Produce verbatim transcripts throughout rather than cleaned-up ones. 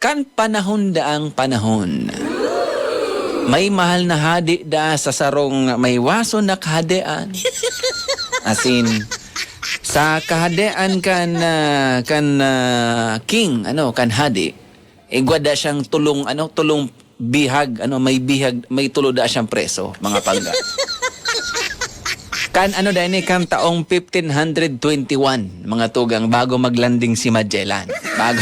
Kan panahon daang panahon, may mahal na hadi da sa sarong may waso na kahadean. Asin, sa kahadean kan, ah, kan, ah, king, ano, kan hadi, igwa da siyang tulong, ano, tulong bihag, ano, may bihag, may tulo da siyang preso, mga pangga. Kan ano da ini, kan taong fifteen hundred twenty-one, mga tugang, bago maglanding si Magellan. Bago.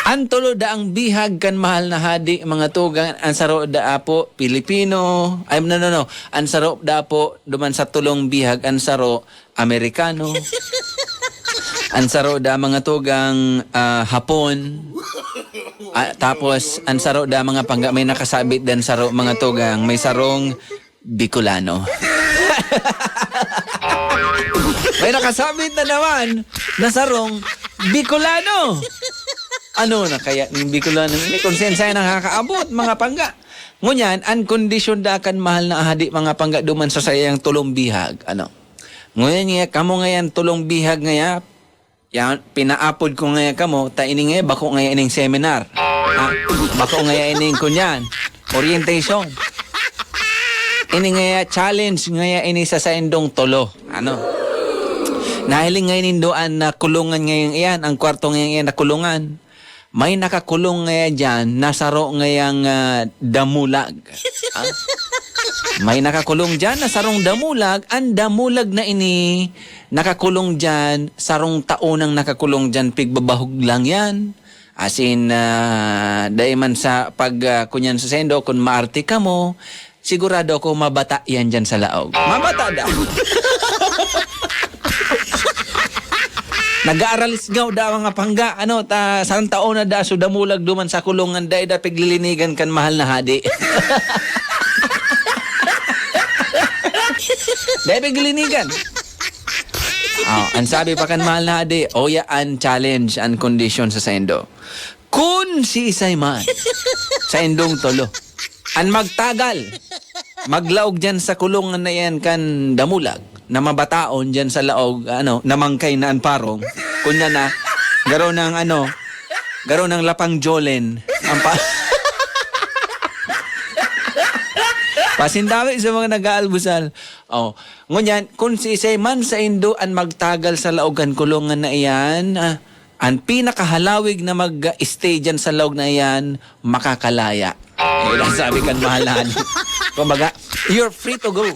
An tulo daang bihag kan mahal na hadi, mga tugang, an saro da apo, Pilipino, ay, no, no, no, an saro da apo, duman sa tulong bihag, an saro, Amerikano, an saro da, mga tugang, ah, Hapon, ah, tapos an saro da, mga pangga, may nakasabit dan saro, mga tugang, may sarong Bicolano. May nakasabit na naman na sarong Bicolano. Ano na kaya ning Bicolano ini? Kung saan saan nakakaabot, mga pangga. Ngunyan, an kondisyon da kan mahal na hadi, mga pangga, duman sa saiyang tulong bihag. Ano? Ngunyan nga, kamo ngayan tulong bihag ngaya, yan, pinaapod ko ngaya kamo, ta ini ngaya, bako ngaya ining seminar. Ha? Bako ngaya ining kunyan. Orientation. Ini ngaya, challenge ngaya ini sa saindong tulo. Ano? Nahiling ngaya nindo an, ah, kulungan ngayang iyan, ang kwarto ngayang iyan na kulungan. May nakakulong ngaya diyan na saro ngayang, ah, damulag. Ah? May nakakulong diyan na sarong damulag. An damulag na ini, nakakulong diyan, sarong taon nang nakakulong diyan, pigbabahog lang yan. As in, ah, dai man sa pag, ah, kunyan sa sendo, kun maarte kamo, sigurado ako mabata yan diyan sa laog. Mabata daw. Nag-aaralisngaw da mga pangga, ano, ta, sarong taon na da, so damulag duman sa kulungan, dai da piglilinigan kan mahal na hadi. Dai piglilinigan. Oh, ang sabi pa kan mahal na hadi, oya an challenge, an kondisyon sa sendo. Kun siisay man, saindong tulo, an magtagal, maglaog diyan sa kulungan na iyan kan damulag, na mabataon diyan sa laog, ano, namangkay na an parong, kunya na, garo ng, ano, garo ng lapang jolen, ang pa-, pasindawi sa mga nag-aalmusal. Oh, ngunyan, kun siisay man saindo an magtagal sa laog kan kulungan na iyan, ah, an pinakahalawig na mag-stay diyan sa laog na iyan, makakalaya. Yun ang sabi kan mahal na hadi. Kumbaga, you're free to go.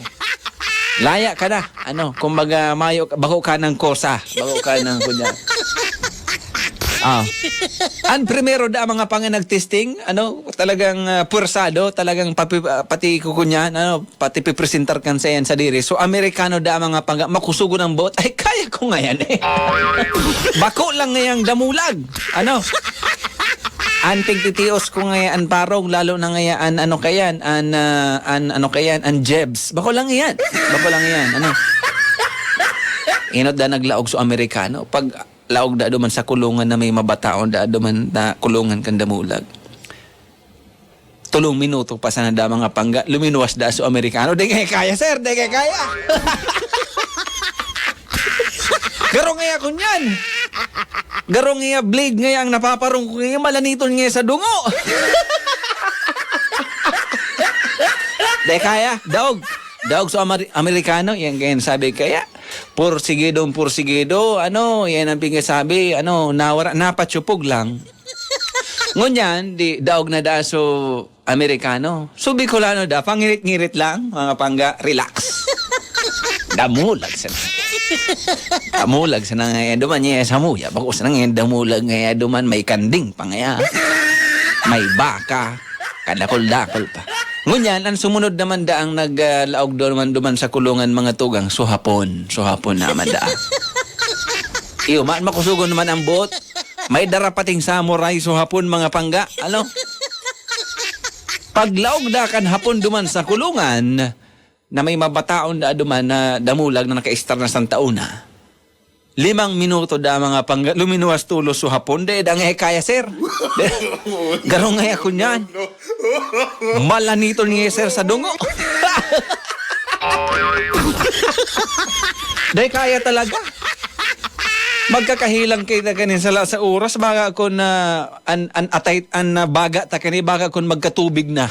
Laya ka na. Ano, kumbaga, mayo ka, bako ka ng kosa. Bako ka ng kunya. Ah. An primero da mga panganag testing, ano, talagang, ah, puwersado, talagang papi-, ah, pati kukunyan, ano, pati pipresentar kan sa yan sa diri. So, Amerikano da mga pangga, makusugon ang boot. Ay, kaya ko ngayan eh. Bako lang ngayang damulag. Ano? An pigtitios ko ngayan, an parong, lalo na ngayan, an ano kayan, an, ah, an ano kayan, an jebs. Bako lang iyan. Bako lang iyan. Ano? Inot da naglaog so Amerikano. Pag laog da duman sa kulungan na may mabataon da duman na kulungan kan damulag. Tulong minuto pa sana da mga pangga, luminuwas da so Amerikano. Di kaya kaya, sir, di kaya kaya. Garo ngaya kunyan. Garo ngaya blade ngaya ang napaparong ko ngaya, malaniton ngaya sa dungo. Di kaya, daog. Daog so Ameri-, Amerikano, yan kaya sabi kaya. Pursigidong pursigido, ano, yan ang pinagsabi, ano, nawara, napatsupog lang. Ngunyan, di, daog na da so Amerikano. So, Bicolano da, pangirit-ngirit lang, mga pangga, relax. Damulag sana. Damulag sana nga yan, duman niya sa muya. Bako sana nga yan, damulag nga yan, duman may kanding pa nga yan. May baka. Kadakol-dakol pa. Ngunyan, ang sumunod naman da ang nag, ah, laog duman, duman sa kulungan mga tugang, so Hapon. So Hapon naman da. Iyo, ma-, makusugon naman ang boot. May dara pating samurai so Hapon, mga pangga. Ano? Paglaog da kan Hapon duman sa kulungan, na may mabataon da duman na damulag na nakaistar na santa una. Limang minuto da mga pangga, luminuwas tulos so Hapon. Di, da nga kaya, sir. Garong nga ako niyan. Malaniton nga, sir, sa dungo. Di kaya talaga. Magkakahelang kita kaini sala sa oras, baka kun, ah, an, an atay, an, ah, baga ta kaini, baka kun magkatubig na.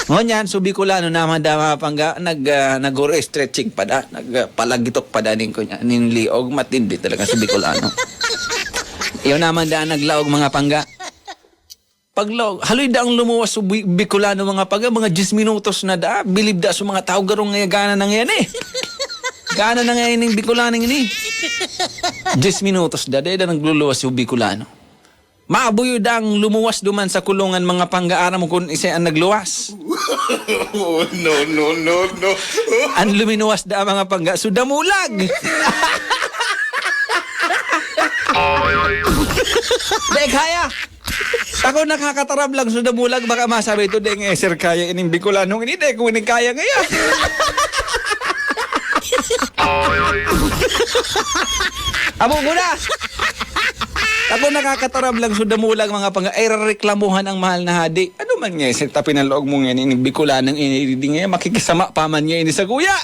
Ngunyan, so Bicolano naman da, mga pangga, nag, ah, nag-stretching pa da, nag, ah, palagitok pa da nin, kunya, nin liog, matindi talaga so Bicolano. Iyo naman da, naglaog, mga pangga. Paglaog, haloy da ang lumuwas so Bi-, Bicolano, mga pangga, mga diyes minutos na da, bilib da so mga tao, garong ngaya gana na ngayan eh. Gana na ngayon ning Bicolano ini. Diyes minutos da, dai da nagluluwas so Bicolano. Mabuyo dang lumuwas duman sa kulungan, mga pangga, aram mo kun isay an nagluwas. Oh, no, no, no, no. An luminuwas da, mga pangga, so damulag. Dai kaya. Ako nakakatarab lang so damulag, baka masabi ito, dai nga sir kaya ining Bicolanong ini, dai ko ini kaya ngayon. Amo ko na. Ako nakakatarab lang so damulag, mga pangga, ay rareklamuhan ang mahal na hadi. Ano man nga, sir, tapi ng loob mo nga ini, Bicolanong ini, di nga, makikisama pa man nga ini sa kuya.